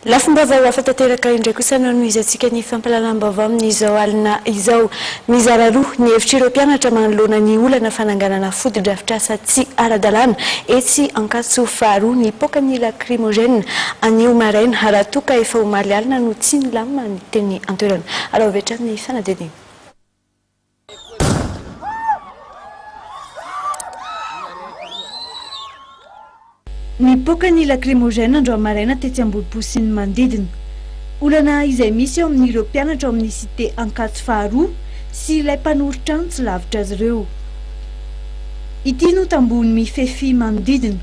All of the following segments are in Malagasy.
Lafim-baovao hafa tanteraka indray kosa no hanohizantsika ny fampahalalam-baovao amin'izao alina izao. Mizara roa ny hevitr'ireo mpianatra manoloana ny olana fananganana fotodrafitrasa tsy ara-dalàna etsy Ankatso faharoa. Nipoaka ny lacrymogène anio maraina raha toa ka efa omaly alina no tsy nilamina ny teny an-toerana. Araho avy hatrany ny fanadihadiana. Nipoaka ny lacrymogène androany maraina tetsy Ambohipo sy ny manodidina. Olana izay misy eo amin'ireo mpianatra ao amin'ny cité Ankatso faharoa sy ilay mpanorin-trano tsy lavitra azy ireo. Ity no tamboho mifefy manodidina.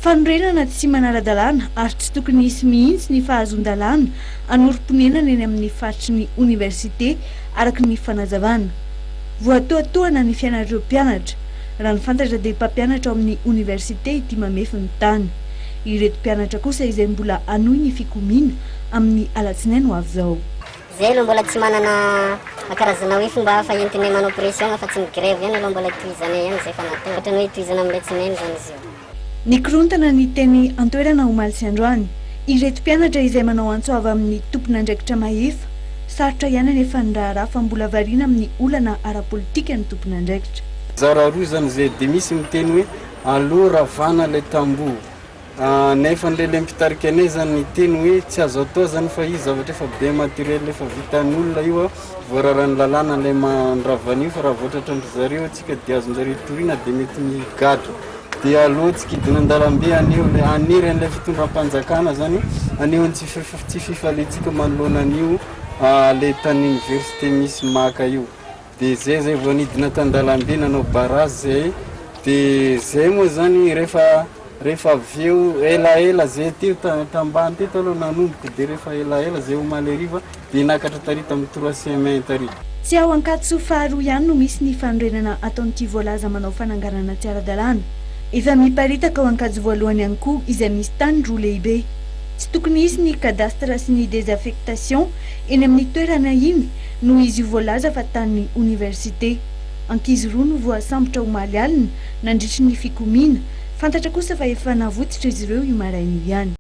Fanorenana tsy manara-dalàna ary tsy tokony hisy mihitsy ny fahazoan-dalàna hanorim-ponenana eny amin'ny faritry ny oniversite araka ny fanazavana. Voatohatohana ny fiainan'ireo mpianatra. Raha ny fantatra dia mpampianatra ao amin'ny oniversite ity mamefy ny tany. Ireto mpianatra kosa izay mbola hanohy ny fikomiana amin'ny alatsinainy ho avy izao. Zay aloha mbola tsy manana karazana hoe fomba hafa entinay manao pression afa tsy ny grève ihany aloha mbola tohizanay ihany izay efa natao. Ohatran'ny hoe tohizana amin'ny alatsinainy izany izy io. Nikorontana ny teny an-toerana omaly sy androany. Ireto mpianatra izay manao antso avo amin'ny tompon'andraikitra mahefa. Sarotra ihany anefa ny raharaha fa mbola variana amin'ny olana ara-politika ny tompon'andraikitra. Zara roa izany izay dia misy miteny hoe aleo ravana ilay tamboho. Nefa ilay ilay mpitarika anay izany niteny hoe tsy azo atao izany fa io zavatra efa bien matériel efa vitan'olona io a, voararan'ny lalàna ilay mandrava an'io fa raha vao tratran-dry zareo antsika dia azon-jareo toriana dia mety migadra. Dia aleo tsy kidina an-dalambe haneho ilay hanery an'ilay fitondram-panjakana izany haneho ny tsy fifaliantsika manoloana an'io ilay tany université misy maka io. Dia zay zay vao nidina tan-dalambe nanao barrage zay, dia zay moa zany rehefa rehefa avy eo elaela zay teo tambany teto aloha nanomboka dia rehefa elaela zay omaly hariva dia nakatra tary tamin'ny trois semaines tary. Tsy ao Ankatso faharoa ihany no misy ny fanorenana ataon'ity voalaza manao fananganana tsy ara-dalàna. Efa miparitaka ao Ankatso voalohany ihany koa izay misy tany roa lehibe. Tsy tokony hisy ny cadastre sy ny désaffectation eny amin'ny toerana iny noho izy io voalaza fa tanin'ny oniversite. Ankizy roa no voasambotra omaly alina nandritry ny fikomiana. Fantatra kosa fa efa navotsotra izy ireo io maraina io ihany.